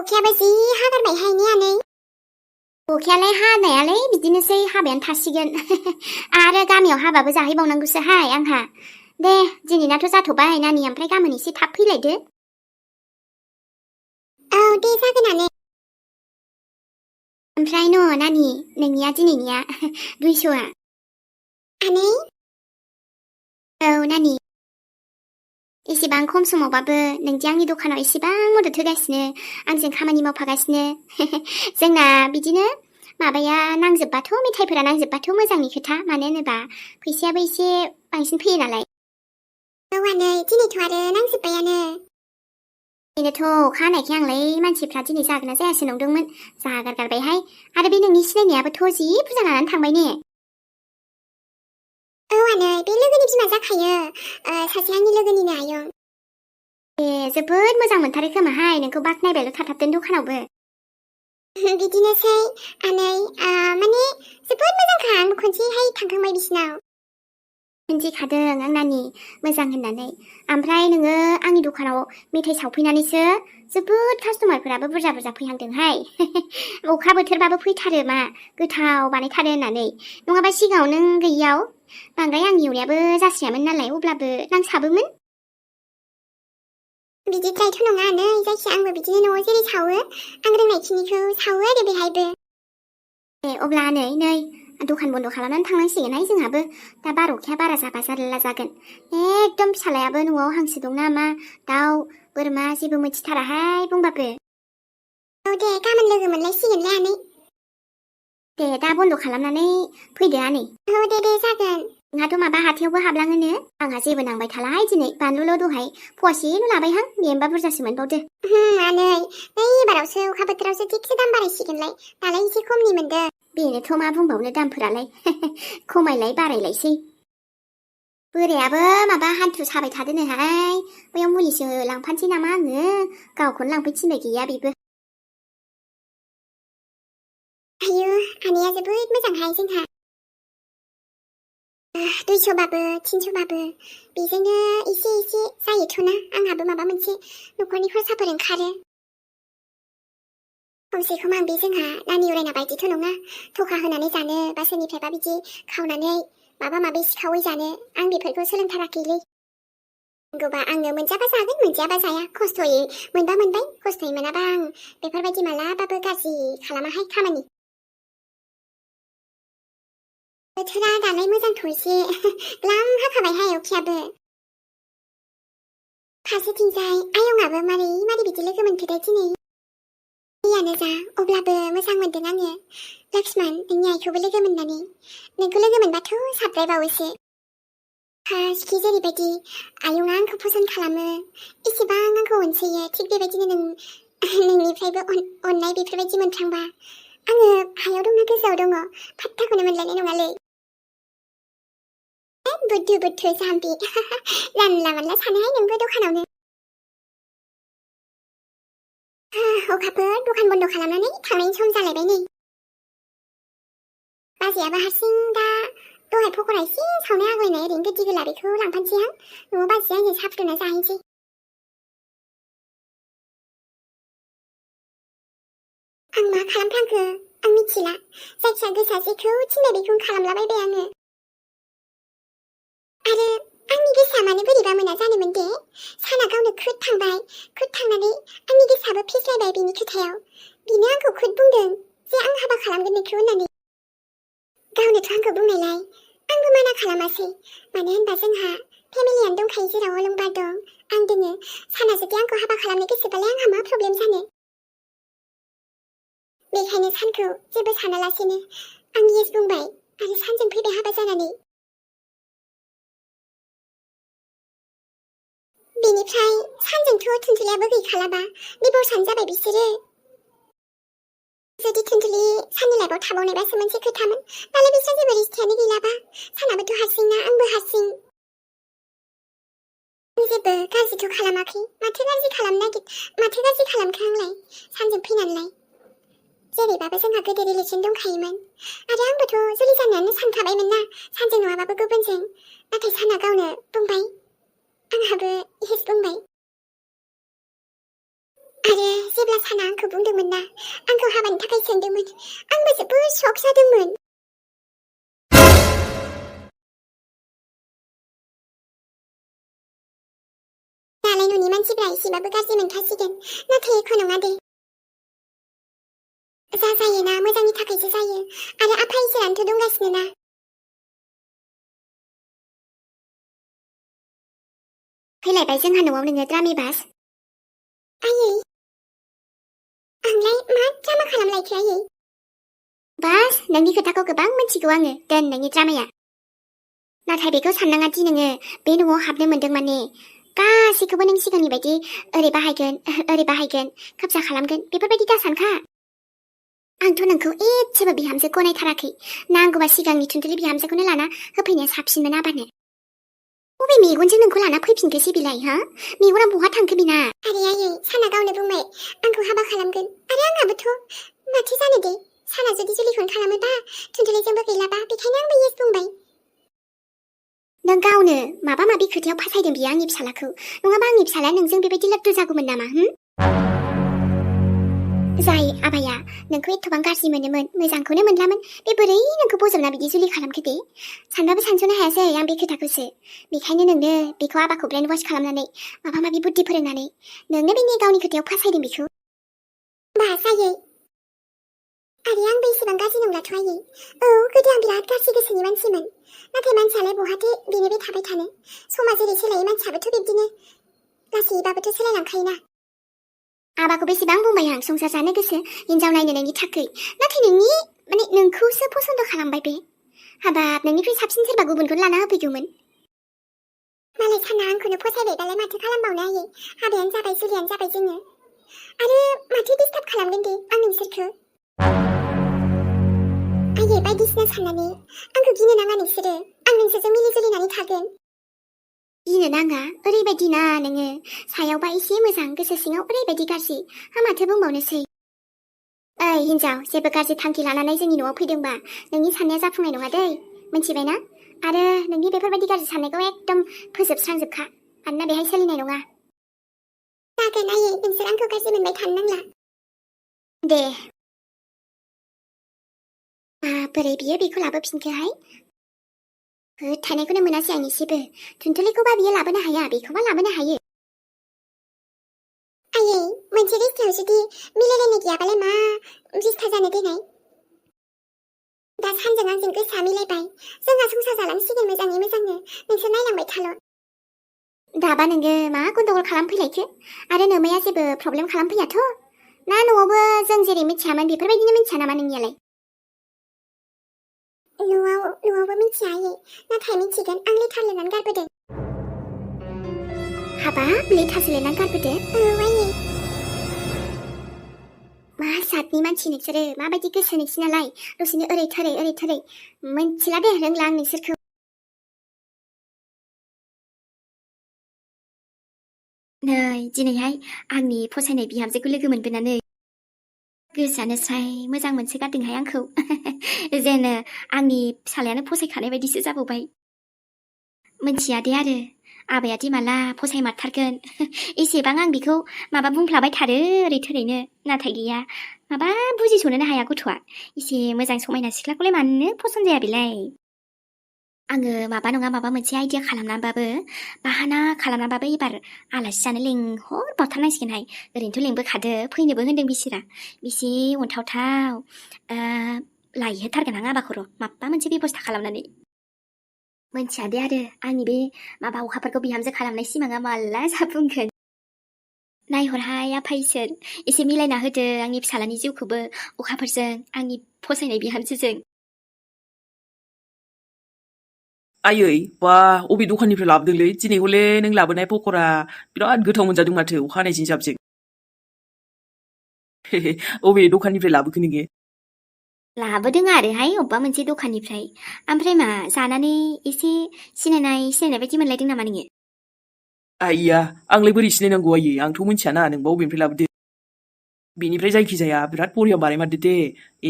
अखायाबो जि हागारबायहाय ने आनै। अखायालाय हानायालाय बिदिनोसै हाबायानो थासिगोन। आरो गामियाव हाबाबो जाहैबावनांगौसोहाय आंहा। दे दिनैनाथ' जाथ'बाय नानि, ओमफ्राय गाबोन एसे थाब फैलायदो। औ दे जागोन आनै। ओमफ्राय न' नानि, नोंनिया दिनैनिया 200आ। आनै? औ नानि। एसेबां खम समावबाबो नोंदि आंनि दखानाव एसेबां मदद होगासिनो, आंजों खामानि मावफागासिनो। जोंना बिदिनो माबाया नांजोबबाथ' मेथाइफोरा नांजोबबाथ' मोजांनि खोथा, मानो होनोबा फैसायाबो एसे बांसिन फैयो नालाय। औ आनै, दिनैथ' आरो नांजोबबायानो। बेनोथ' अखा हानायखाय आंलाय मानसिफ्रा दिनै जागोन ना जायासो नंदोंमोन, जागारगारबायहाय। आरो बे नोंनि सिनायनायाबोथ' जि बुरजा लानानै थांबाय ने। औ आनै, बे लोगोनि बिमा जाखायो, सासे आंनि लोगोनिनो आयं। ए जोबोद मोजां मोनथारो खोमाहाय, नोंखौ बाख्नायबायल' थाथारदों दखानावबो। बिदिनोसै आनै, माने जोबोद मोजांखा, आंबो खनसेहाय थांखांबाय बिसिनाव। मिन्थिखादों आं नानि, मोजां होननानै। ओमफ्राय नोङो आंनि दखानाव मेथाइ सावफैनानैसो जोबोद कास्टमारफोराबो बुरजा बुरजा फैहांदोंहाय। अखा बोथोरबाबो फैथारो मा, गोथाव बानायथारो होननानै। नङाबा सिगाङाव नों गैयियाव बांद्राय आंनि एवनायाबो जास्रियामोन नालाय, अब्लाबो नांसाबोमोन। बिदिद्रायथ' नङा आनै, जायखिया आंबो बिदिनो न'आव जेरै सावो, आं रोंनायखिनिखौ सावो आरो बेहायबो। ए अब्ला नै दखान बन्द' खालामनानै थांनांसिगोनहाय जोंहाबो। दा बार अखाया बारा जाबा जारला जागोन। एकदम फिसालायाबो न'आव हांसो दं नामा, दाउ, बोरमा जेबो मिथिथाराहाय बुंबाबो। औ दे, गाबोन लोगो मोनलायसिगोनलै आनै। दे दा बन्द' खालामनानै फैदो आनै। औ दे जागोन। नोंहाथ' माबा हाथायावबो हाबलाङोनो, आंहा जेबो नांबाय थालाहाय दिनै। बानलुल' दहाय फवासेल' लाबायहां, बेनोबा बुरजासो मोनबावदो। आनै, नै एबारावसो अखा बोथोरावसो थिगसे दाम बारायसिगोनलाय, दालाय एसे खमनि मोनदों। बेनोथ' मा बुंबावनो दामफोरालाय, खमायलाय बारायलायसै। बोरायाबो माबा हान्थु साबाय थादोनोहाय, बैयाव मुलिसो लांफानोसै नामा आङो, गावखौनो लांफैथिनबाय गैया बेबो। आयु, आनैया जोबोद मोजांहाय जोंहा। 200बाबो 300बाबो बेजोंनो एसे एसे जायोथ'ना, आंहाबो माबा मोनसे न'खरनि खरसाफोर ओंखारो। खमसे खम आं बे जोंहा नानि उरायना बायदिथ' नङा, थखा होनानै जानो बा सोरनिफ्रायबा बिदि खावनानै माबा माबि सिखावै जानो आं बेफोरखौ सोलोंथाराखैलै। नांगौबा आङो मोनजाबा जागोन, मोनजायाबा जाया। खस्थ'यै मोनबा मोनबाय, खस्थ'यै मोनाबा आं बेफोरबायदि मालाबाबो गाज्रि खालामाहाय खामानि। बोथोरा दालाय मोजांथ' एसे, ग्लाम हाखाबायहाय अखायाबो। फारसेथिंजाय आयंआबो मारै मारै बिदि लोगो मोनखोथाय दिनै। दैयानो जा, अब्लाबो मोजां मोनदों आङो। लक्ष्मण, नोंनि आइखौबो लोगो मोननानै। नोंखौ लोगो मोनबाथ' साबद्रायबावोसो। फार्स्टखि जेरैबायदि आयंआ आंखौ पसन्द खालामो, इसेबां आंखौ अनसोयो, थिग बेबायदिनो नोंनिफ्रायबो अननाय बेफोरबायदि मोनफ्लांबा आङो हायाव दंना गोजौआव दङ फात्ताखौनो मोनलायनाय नङालै। बुद्धु बुद्धु जाम्बि, जानला मानला सानोहाय नोंबो दखानावनो। अखाफोर दखान बन्द' खालामनानै थांनायनि सम जालायबाय नै। बाजैयाबो हारसिं दा दहाय पक'रा एसे सावनाय आग्लायनाय ओरैनो गोदि गोला बेखौ लांफानोसैहां, न'आव बाजैया आंजों साहा फुदुंना जाहैनोसै। आं मा खालामफ्लांखो आं मिथिला, जायखिया गोसोआ जेखौ थिननाय बेखौनो खालामलाबायबाय आङो। आरो आंनि गोसोआ मानो बोरैबा मोना जानोमोन दे, साना गावनो खुद थांबाय, खुद थांनानै आंनि गोसोआबो फिस्लायबाय बिनि खोथायाव। बिनो आंखौ खुद बुंदों जे आं हाबा खालामगोन नोंखौ होननानै। गावनोथ' आंखौ बुंनायलाय आंबो माना खालामासै, मानो होनबा जोंहा फेमिलियानो दंखायो, जेराव अलंबार दं, आं दोङो। साना जुदि आंखौ हाबा खालामनो गोसोबालाय आंहा मा प्रब्लेम जानो। बेखायनो सानखौ जेबो सानालासेनो आं येस बुंबाय आरो सानजों फैबाय हाबा जानानै। बेनिफ्राय सानजोंथ' थुनथुलियाबो गैखालाबा, डिभर्सआनो जाबाय बिसोरो। जुदि थुनथुलि साननि लाइफआव थाबावनायबासो मोनसे खोथामोन, दालाय बिसोर जेबो रिस्थायानो गैलाबा, सानाबोथ' हारसिंना आंबो हारसिं। जेबो गाज्रिथ' खालामाखै, माथो गाज्रि खालामखो आंलाय सानजों फैनानैलाय। जेरैबाबो जोंहा गोदो रिलेसन दंखायोमोन, आरो आंबोथ' जुलि जानायानो सानखाबायमोन ना, सानजों नङाबाबो गुबुनजों। नाथाय साना गावनो बुंबाय, आंहाबो येस बुंबाय। आरो जेब्ला साना आंखौ बुंदोंमोन ना, आंखौ हाबानि थाखाय सोंदोंमोन, आंबो जोबोद शक जादोंमोन। दालाय न'नि मानसिफ्रा एसेबाबो गाज्रि मोनखासिगोन, नाथाय एख' नङा दे। जा जायोना मोजांनि थाखायसो जायो, आरो आफा इसोरानोथ' दंगासिनो ना। फैलायबाय जोंहा न'आव नोङो द्रामे बास। आयै, आंलाय मा ड्रामा खालामलायखो आयै? बास नोंनि खोथाखौ गोबां मिथिगौ आङो, दोन नोंनि ड्रामाया। नाथाय बेखौ साननाङा दि नोङो बे न'आव हाबनो मोन्दों माने गासैखौबो नों सिगांनि बायदि ओरै बाहायगोन, खाबजा खालामगोन बेफोरबायदि दा सानखा। आंथ' नोंखौ एसेबो बिहामजो गनायथाराखै। नांगौबा सिगांनि थुनथुलि बिहामजोखौनो लाना होफैनाया साबसिनमोन आबानो। बबे मेगनजों नोंखौ लाना फैफिनखोसै बिलाय हा? मेगना बहा थांखो बिना? आरे आयै, साना गावनो बुंबाय आंखौ हाबा खालामगोन, आरो आंहाबोथ' माथो जानो दे। साना जुदि जुलिखौनो खालामोबा, थुनथुलिजोंबो गैलाबा, बेखायनो आंबो येस बुंबाय। नों गावनो माबा माबि खोथायाव फासायदों बियो आंनि फिसालाखौ। नङाबा आंनि फिसालाया नोंजों बेबायदि लोगो जागौमोन नामा? जाय आबाया नोंखौ एथबां गाज्रि मोनोमोन, मोजांखौनो मोनलामोन, बे बोरै नोंखौ बजबना बिदि जुलि खालामखो दे? सानबाबो सानस'नो हायासै आं बे खोथाखौसो। बेखायनो नोंनो बेखौ आबाखौ ब्रेन वाश खालामनानै माबा माबि बुद्धि फोरोंनानै नोंनो बेनि गावनि खोथायाव फासायदों बेखौ। बास आयै, आरो आंबो एसेबां गाज्रि नंलाथ' आयै। औ, गोदो आं बिराद गाज्रि गोसोनि मानसिमोन, नाथाय मानसियालाय बहाथो बेनो बे थाबाय थानो। समा जेरै सोलायो मानसियाबोथ' बिब्दिनो लासैबाबोथ' सोलायलांखायोना। आबाखौ बेसेबां बुंबाय आं संसार जानो गोसो, हिनजाव नायनो नोंनि थाखै। नाथाय नोंखौसो फसन्द खालामबाय बे। हाबाब, नोंनिफ्राय साबसिन सोरबा गुबुनखौनो लाना होफैगौमोन। मालाय साना आंखौनो फसायबाय, दालाय माथो खालामबावनो आयै। हाबायानो जाबाय, जुलियानो जाबाय जोङो। आरो माथो डिस्टार्ब खालामगोन दे आं नोंसोरखौ। आयै, बायदिसिना साननानै आंखौ गिनो नाङा नोंसोरो। आं नोंसोरजों मिलि जुलिनानै थागोन। गिनो नाङा, ओरैबायदि ना नोङो। सायावबा एसे मोजां, गोसो सिङाव ओरैबायदि गाज्रि। माथो बुंबावनोसै। ओइ हिनजाव, जेबो गाज्रि थांखि लानानै जोंनि न'आव फैदोंबा नोंनि साननाया जाफुंनाय नङा दै, मिथिबायना? आरो नोंनि बेफोरबायदि गाज्रि साननायखौ एकदम फोजोबस्रांजोबखा, मानोना बेहाय सोलिनाय नङा। जागोन आयै, नोंसोर आंखौ गाज्रि मोनबाय थानो नांला। दे। बोरै बियो बेखौ लाबोफिनखोहाय? थानायखौनो मोनासै आं एसेबो। थुनथुलिखौबा बियो लाबोनो हाया, बेखौबा लाबोनो हायो। आयै, मोनसे रिस्तायाव जुदि मिलायलायनाय गैयाबालाय मा रिस्ता जानो देनाय? दा सानजों आंजों गोसोआ मिलायबाय, जोंहा संसार जालांसिगोन मोजाङै मोजांनो। नोंसोर नायलांबाय थाल'। दाबा नोङो मा गन्दगल खालामफैलायखो? आरो नोमाया जेबो प्रब्लेम खालामफैयाथ'? ना न'आवबो जों जेरै मिथियामोन बेफोरबायदिनो मिथिया नामा नोंनियालाय? न'आवबो मिथिया आयै, नाथाय मिथिगोन आं लेटार लिरनानै गारबोदों। हाबाब, लेटारसो लिरनानै गारबोदो? औ आयै। मा जातनि मानसि नोंसोरो? माबायदि गोसो नोंसिनालाय? दसेनो ओरै थोरै मोनथिला दे, रोंला आं नोंसोरखौ। नै दिनैहाय आंनि फसायनाय बिहामजोखौ लोगो मोनबोनानै गोसोआनो स्राय मोजां मोनसोगारदोंहाय आंखौ। जेनो आंनि फिसालायानो फसायखानाय बायदिसो जाबावबाय। मोनथिया दे आरो आबायादि माला फसायमारथारगोन। एसेबां आं बेखौ माबा बुंफ्लाबाय थारो ओरै थोरैनो, नाथाय गैया, माबा बुजिस'नोनो हाया गथ'आ। एसे मोजां समायना सिख्लाखौलाय मानो फसन जाया बेलाय? आङो माबा नङा माबा मोनसे आइडिया खालामनानैबाबो, बाहाना खालामनानैबाबो एबार आलासि जानो लेंहरबावथारनांसिगोनहाय। ओरैनोथ' लेंबोखादो, फैनोबो होनदों बिसिरा। बेसे अनथावथाव। लायहोथारगोन आं आबाखौ र', माबा मोनसे बेबस्था खालामनानै। मोनथिया दे आरो आंनि बे माबा अखाफोरखौ बिहामजो खालामनाय सिमाङा माला जाफुंगोन। नायहरहाय आफा इसोर, एसे मिलायना होदो आंनि फिसालानि जिउखौबो अखाफोरजों, आंनि फसायनाय बिहामजोजों। आयै, बा अबे दखाननिफ्राय लाबोदोंलै? दिनै हले नों लाबोनाय पकरा बिराद गोथाव मोनजादों माथो, अखा हानायजों जाबजों। अबे दखाननिफ्राय लाबोखो नोङो? लाबोदों आरोहाय अबेबा मोनसे दखाननिफ्राय। ओमफ्राय मा जानानै एसे सिनायनाय बायदि मोनलायदों नामा नोङो? आइया, आंलाय बोरै सिनायनांगौ आयै, आंथ' मिथियाना नोंबा अबेनिफ्राय लाबोदो। बेनिफ्राय जायखिजाया बिराद बरिया बानायमारदो दे,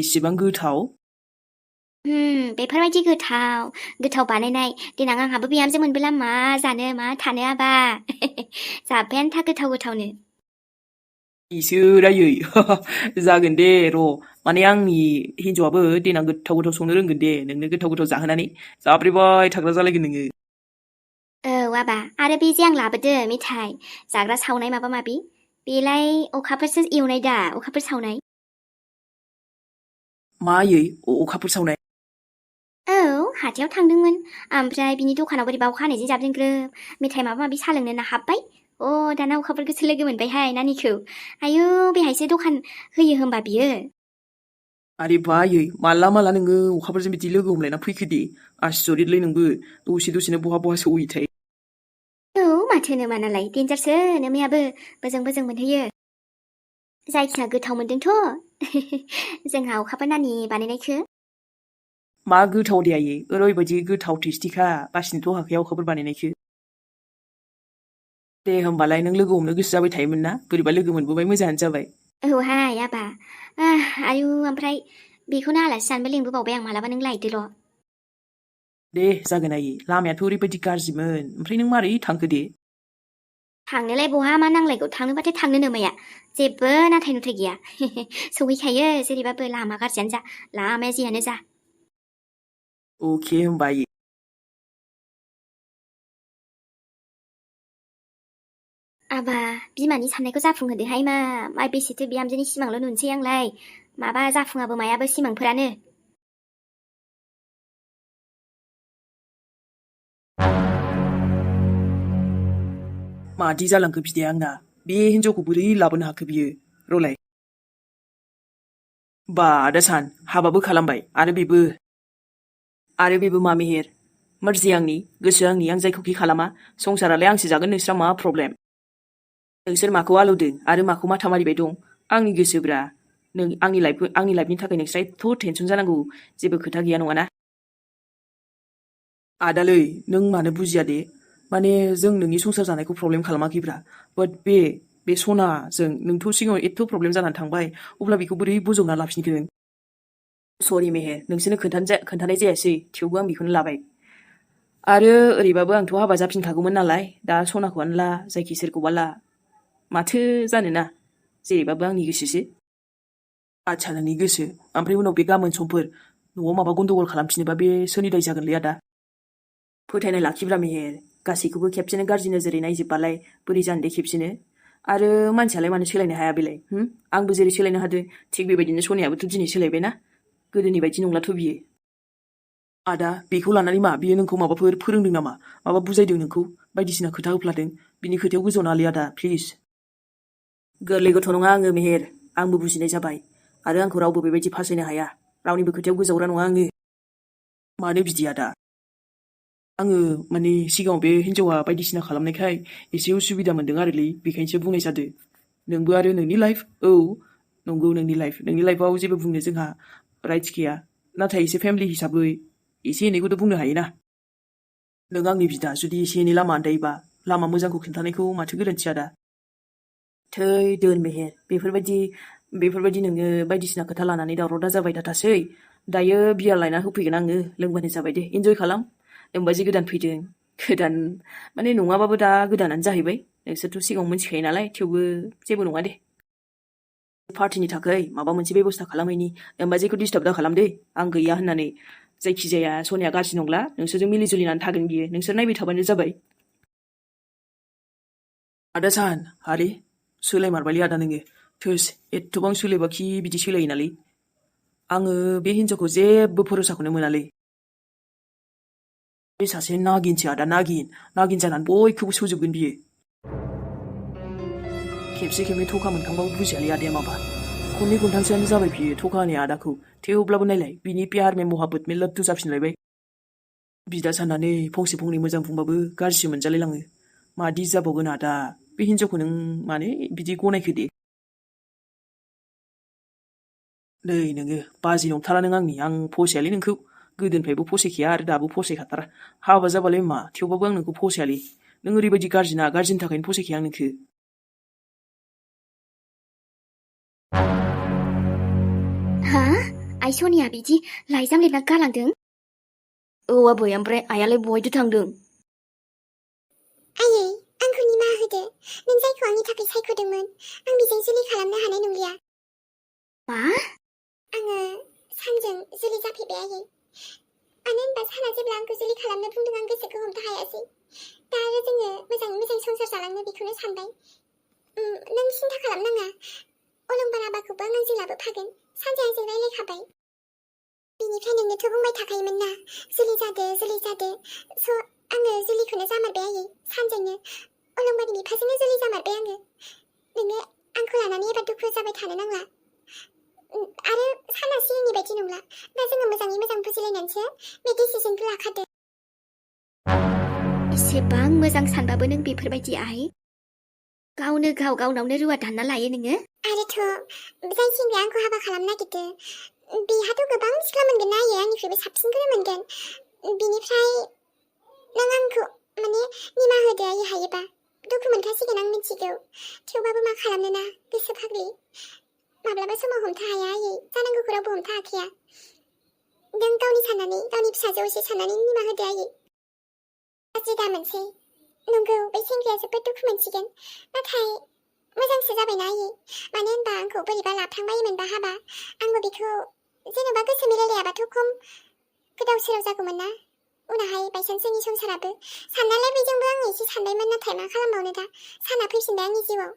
एसेबां गोथाव। बेफोरबायदि गोथाव बानायनाय देनां आंहाबो बिहामजो मोनबोला मा जानो मा थानो आबा। जाबायानो था गोथावनो। इसोर आयै जागोन दे र' माने आंनि हिन्जावाबो देनां गोथाव गोथाव संनो रोंगोन दे नोंनो गोथाव गोथाव जाहोनानै जाब्रेबाय थाग्रा जालायगोन नोङो औ आबा आरो बे जे आं लाबोदो मेथाइ जाग्रा सावनाय माबा माबि बेलाय अखाफोरसो एवनाय दा अखाफोर सावनाय मा आयै अखाफोर सावनाय औ हाथायाव थांदोंमोन ओमफ्राय बिनि दखानाव बोरैबा अखा हानायजों जाबजों ग्रोब मेथाइ माबा माबि साहा लोंनो ना हाबबाय दाना अखाफोरखौसो लोगो मोनबायहाय नानिखौ आयौ बेहायसो दखान होयो होमबा बियो आरे बा आयै माला माला नोङो अखाफोरजों बिदि लोगो हमलायना फैखो दे आसरितलै नोंबो दसे दसेनो बहा बहा सौहैथाय औ माथो नो मानालाय देन्जारसो नोमायाबो बोजों बोजों मोनहैयो जायखिया गोथाव मोनदोंथ' जोंहा अखाफोर नानि बानायनायखौ मा गोथाव दे आयै ओरैबायदि गोथाव टेस्टिखा बासिनोथ' हाखाया अखाफोर बानायनायखो दे होमबालाय नों लोगो हमनो गोसो जाबाय थायोमोन ना बोरैबा लोगो मोनबोबाय मोजाङानो जाबाय औहाय आबा आयु ओमफ्राय बेखौनो आलासि जानोबो लिंबोबावबाय आं मालाबा नों लायदोल' दे जागोन आयै लामायाथ' ओरैबायदि गाज्रिमोन ओमफ्राय नों मारै थांखो दे थांनोलाय बहा मा नांलायगौ थांनोबाथाय थांनो नोमाया जेबो नाथाय नुथाय गैया सौहैखायो जेरैबाबो लामा गाज्रियानो जा लामाया जियानो जा अके होमबा आयै आबा बिमानि साननायखौ जाफुंहोदोहाय मा बेसेथो बिहामजोनि सिमांल' नुनोसै आंलाय माबा जाफुङाबो मायाबो सिमांफोरानो मादि जालांखो बिदाया आंना बे हिन्जावखौ बोरै लाबोनो हाखो बियो रलाय बा आदा सान हाबाबो खालामबाय आरो बेबो मा मेहेर मर्जि आंनि गोसो आंनि आं जायखौखि खालामा संसारालाय आंसो जागोन नोंस्रा मा प्रब्लेम नोंसोर माखौ आलौदों आरो माखौ माथा मारिबाय दं आंनि गोसोब्रा नों आंनि लाइफनि थाखाय नोंस्रा एथ' टेनसन जानांगौ जेबो खोथा गैया नङाना आदालै नों मानो बुजिया दे माने जों नोंनि संसार जानायखौ प्रब्लेम खालामाखैब्रा बाट बे सनाजों नोंथ' सिगाङाव एथ' प्रब्लेम जानानै थांबाय अब्ला बेखौ बोरै बोजबना लाफिनगोन सरि मेहेर नोंसोरनो खोन्थानाय जायासै थेवबो आं बेखौनो लाबाय आरो ओरैबाबो आंथ' हाबा जाफिनखागौमोन नालाय दा सनाखौआनो ला जायखि सोरखौबा ला माथो जानोना जेरैबाबो आंनि गोसोसो आदसा नोंनि गोसो ओमफ्राय उनाव बे गाबोन समफोर न'आव माबा गन्दगल खालामफिनोबा बे सोरनि दाय जागोनलै आदा फोथायनाय लाखिब्रा मेहेर गासैखौबो खेबसेनो गाज्रि नोजोरै नायजोबबालाय बोरै जानो दे खेबसेनो आरो मानसियालाय मानो सोलायनो हाया बेलाय आंबो जेरै सोलायनो हादों थिग बेबायदिनो सनायाबोथ' दिनै सोलायबायना गोदोनि बायदि नंलाथ' बियो आदा बेखौ लानानै मा बियो नोंखौ माबाफोर फोरोंदों नामा माबा बुजायदों नोंखौ बायदिसिना खोथा होफ्लादों बिनि खोथायाव गोजौनालै आदा प्लिज गोरलै गथ' नङा आङो मेहेर आंबो बुजिनाय जाबाय आरो आंखौ रावबो बेबायदि फासायनो हाया रावनिबो खोथायाव गोजावग्रा नङा आङो मानो बिदि आदा आङो माने सिगाङाव बे हिन्जावा बायदिसिना खालामनायखाय एसे उसुबिदा मोनदों आरोलै बेखायनोसो बुंनाय जादों नोंबो आरो नोंनि लाइफ औ नंगौ नोंनि लाइफआव जेबो बुंनो जोंहा राइट्स गैया नाथाय एसे फेमिलि हिसाबै एसे एनैखौथ' बुंनो हायोना नों आंनि बिदा जुदि एसे एनै लामा आन्दायोबा लामा मोजांखौ खिन्थानायखौ माथो गोरोन्थि आदा थै दोन मेहेर बेफोरबायदि नोङो बायदिसिना खोथा लानानै दावराव दा जाबाय दाथासै दायो बियार लायना होफैगोन आङो लोंबानो जाबाय दे इन्जय खालाम नोंबाजै गोदान फैदों गोदान माने नङाबाबो दा गोदानानो जाहैबाय नोंसोरथ' सिगाङाव मिथिखायो नालाय थेवबो जेबो नङा दे पार्टिनि थाखाय माबा मोनसे बेबस्था खालामहैनि नोंबाजैखौ डिस्टार्ब दा खालाम दे आं गैया होननानै जायखिजाया सनाया गाज्रि नंला नोंसोरजों मिलि जुलिनानै थागोन बियो नोंसोर नायबाय थाबानो जाबाय आदा सान आरे सोलायमारबायलै आदा नोङो थोस एथ'बां सोलायबाखि बिदि सोलायो नालै आङो बे हिन्जावखौ जेबो भरसाखौनो मोनालै बे सासे नागिनसो आदा नागिन जानानै बयखौबो सौजोबगोन बियो खेबसे थखा मोनखांबाबो बुजियालै आदाया माबा खननै खनथामसोआनो जाबाय बियो थखा होनाया आदाखौ थेवब्लाबो नायलाय बिनि प्यार में मोहाब्बत में लत्तु जाफिनलायबाय बिदा साननानै फंसे फंनै मोजां बुंबाबो गाज्रिसो मोनजालायलाङो मादि जाबावगोन आदा बे हिन्जावखौ नों मानो बिदि गनायखो दे नै नोङो बाजि नंथारा नों आं फसायालै नोंखौ गोदोनिफ्रायबो फसायखाया आरो दाबो फसायखाथारा हाबा जाबालाय मा थेवबाबो आं नोंखौ फसायालै नों ओरैबायदि गाज्रिना गाज्रिनि थाखायनो फसायखाया आं नोंखौ हा आइ सनिया बिदि लाइजाम लिरना गालांदों औ आबै ओमफ्राय आइयालाय बहायथो थांदों आयै आंखौ निमाहा होदो होदो नों जायखौ आंनि थाखाय सायख'दोंमोन आं बेजों जुलि खालामनो हानाय नंलिया मा? आङो सानजों जुलि जाफैबाय आयै मानो होनबा साना जेब्ला आंखौ जुलि खालामनो बुंदों आं गोसोखौ हमनो हायासै दा आरो जोङो मोजाङै मोजां संसार जालांनो बेखौनो सानबाय नों सिन्था खालामनाङा अलंबार आबाखौबो आं आंजों लाबोफागोन सानसे आंजों रायलायखाबाय बेनिफ्राय नोंनोथ' बुंबाय थाखायोमोन ना जुलि जादो स' आङो जुलिखौनो जामारबाय आयै सानजोंनो अलंबारनि बिफाजोंनो जुलि जामारबाय आङो नोङो आंखौ लानानै एबार दुखु जाबाय थानो नांला आरो साना सिगांनि बायदि नंला दा जोङो मोजाङै मोजां बुजिलायनानैसो बे डिसिजनखौ लाखादो एसेबां मोजां सानबाबो नों बेफोरबायदि आइ गावनो गाव गावनावनो रुवा दानना लायो नोङो आरोथ' जाय सेंग्राया आंखौ हाबा खालामनो नागिरदो बेहाथ' गोबां सिख्ला मोनगोन ना आयै आंनिख्रुइबो साबसिनखौनो मोनगोन बिनिफ्राय नों आंखौ माने निमाहा होदो आयै हायोबा दुखु मोनखासिगोन आं मिथिगौ थेवबाबो मा खालामनो ना गोसो फाग्लि माब्लाबा समाव हमथा हाया आयै जानांगौखौ रावबो हमथा हाखाया नों गावनि साननानै गावनि फिसाजो असे साननानै निमाहा होदो आयै गाज्रि दा मोनसै नंगौ बे सेंग्राया जोबोद दुखु मोनसिगोन नाथाय मोजांसो जाबायना आयै मानो होनबा आंखौ बोरैबा लाफ्लांबायोमोनबा हाबा आंबो बेखौ जेनेबा गोसो मिलायलायाबाथ' खम गोदाव सोराव जागौमोन ना उनावहाय बायसान्स जोंनि संसाराबो साननायलाय बेजोंबो आं एसे सानबायमोन नाथाय मा खालामबावनो दा साना फैफिनबाय आंनि जिउआव